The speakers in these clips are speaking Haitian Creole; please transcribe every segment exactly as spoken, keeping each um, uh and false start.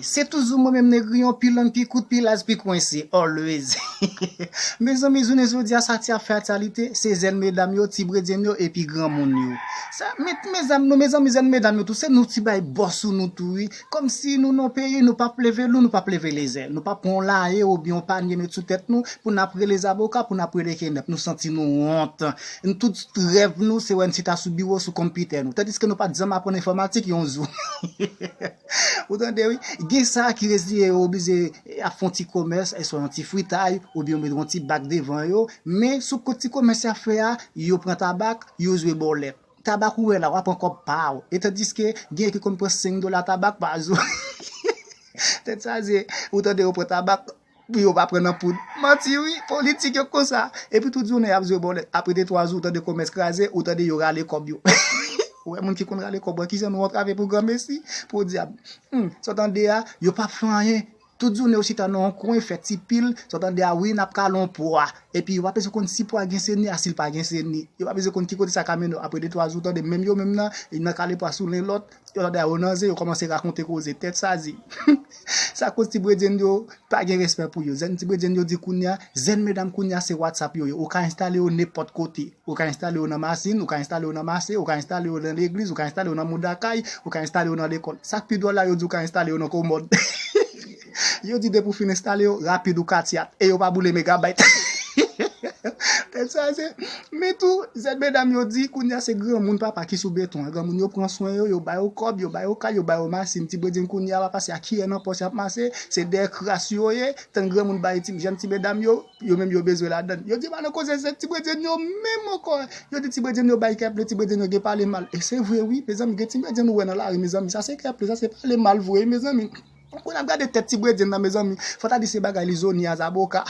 Se toujou mwen menm Negriyon, pi long, pi kout, pi laj, pi kwense, always. Mezanmi, jounen jodi a, sa ti ap fè aktyalite, se jèn medam yo, ti bredjenn yo, epi granmoun yo. Sa, met, mezanmi, nou, mezanmi, jèn medam yo tou, se nou ti bay bò sou nou tou, wi. Kòmsi nou nan peyi, nou p ap leve lou, nou p ap leve lejè. Nou p ap pran yon laye oubyen yon panye met sou tèt nou pou n ap rele zaboka, pou n ap rele kenèp. Nou santi nou wont. Nou tout rèv nou, se wè n chita sou biwo, sou konpitè nou. Tandiske nou pa t janm aprann enfòmatik yon jou. Ou tande, wi? Gen sa ki reziye yo oblije ap fè yon ti komès, e swa yon ti fritay, oubyen yo met yon ti bak devan yo. Men sou kont ti komès y ap fè a, yo pran tabak, yo jwe bòlèt. Tabak ou wè la, w ap pran kòb pa w. E tandiske gen ki konn pran senk dola tabak pa jou. Tèt chaje, ou tande yo pran tabak, pou yo pa pran nan poud. Manti wi, politik yo konsa. Epi tout jounen y ap jwe bòlèt. Apre de twa jou, ou tande komès kraze, ou tande yo rale kòb yo. Ou wè moun ki konn rale kòb, wè kijan nou antrave pou granmesi, podyab. Hmm, sa w tande a, yo p ap fè anyen. Tout jounen yo chita nan yon kwen, fè ti pil, sa w tande a, wi, n ap kale yon pwa. Epi yo pa bezwen konn si pwa gen seni a, si l pa gen seni. Yo pa bezwen konn ki kote sa ka mennen yo. Apre de twa jou, tande menm yo menm nan, nan kale pwa sou len lòt, yo tande a, yo nan zen, yo kòmanse rakonte koze, tèt chaje. Sa koz ti bredjenn yo pa gen respè pou yo. Jèn ti bredjenn yo di kounye a, jèn medam kounye a se WhatsApp yo ye. Ou ka enstale yo nenpòt kote. Ou ka enstale yo nan machin, ou ka enstale yo nan mache, ou ka enstale yo nan legliz, ou ka enstale yo nan mouda kay, ou ka enstale yo nan lekòl. Sa k pi dwòl la, yo di ou ka enstale yo nan komòd. Yo di depi w fin enstale yo, rapid ou ka tyat. E yo pa boule megabayt. Tèt chaje. Men tou, jèn medam yo di, kounye a se granmoun papa ki sou beton an. Granmoun yo pran swen yo, yo ba yo kòb, yo ba yo kay, yo ba yo machin. Ti bredjenn kounye a pa pase a kiyè nan pòch y ap mache, se dèyè kras yo ye. Tann granmoun bay ti, jèn ti medam yo, yo menm yo bezwen ladann. Yo di pa nan koze se ti bredjenn yo menm ankò. Yo di ti bredjenn yo bay kèple, ti bredjenn yo gen pale mal. E se vre wi, mezanmi, gen ti bredjenn ou wè nan lari, mezanmi, sa se kèple, sa se pale mal vre, mezanmi. Kounye a ap gade tèt ti bredjenn nan, mezanmi, fò ta di se bagay li joni a zaboka.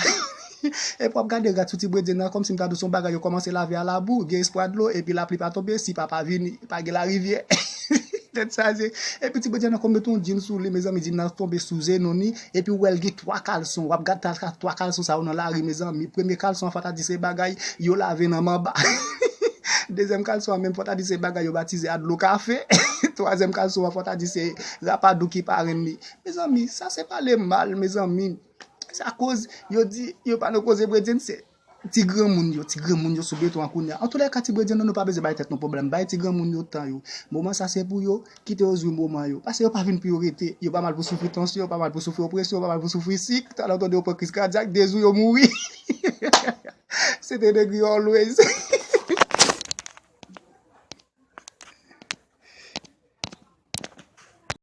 Epi w ap gade rad sou ti bredjenn nan, kòmsi m ta di w se yon bagay yo kòmanse lave a labou, gen espwa dlo, epi lapli pa tonbe, si pa pa vini, pa gen larivyè. Tèt chaje. Epi ti bredjenn nan konn mete yon djin sou li, mezanmi, djin nan tonbe sou jenou ni, epi w wè l gen twa kalson, w ap gade twa, twa kalson sa yo nan lari, mezanmi. Premye kalson an, fò ta di se bagay yo lave nan manba. Dezyèm kalson an menm, fò ta di se bagay yo batize a dlo kafe. Twazyèm kalson an, fò ta di se rapadou ki parenn li. Mezanmi, sa se pale mal, mezanmi. Sa koz, yo di, yo pa nan koze bredjenn, se ti granmoun yo, ti granmoun yo sou beton an kounye a. Antoulèka, ti bredjenn nan, nou pa bezwen bay tèt nou pwoblèm. Bay ti granmoun yo tan yo. Moman sa se pou yo, kite yo jwi moman yo. Paske yo pa vin pou yo rete. Yo pa mal pou soufri tansyon, yo pa mal pou soufri opresyon, yo pa mal pou soufri sik. Talè w tande yo pran kriz kadyak, de jou yo mouri. Se te Negri always.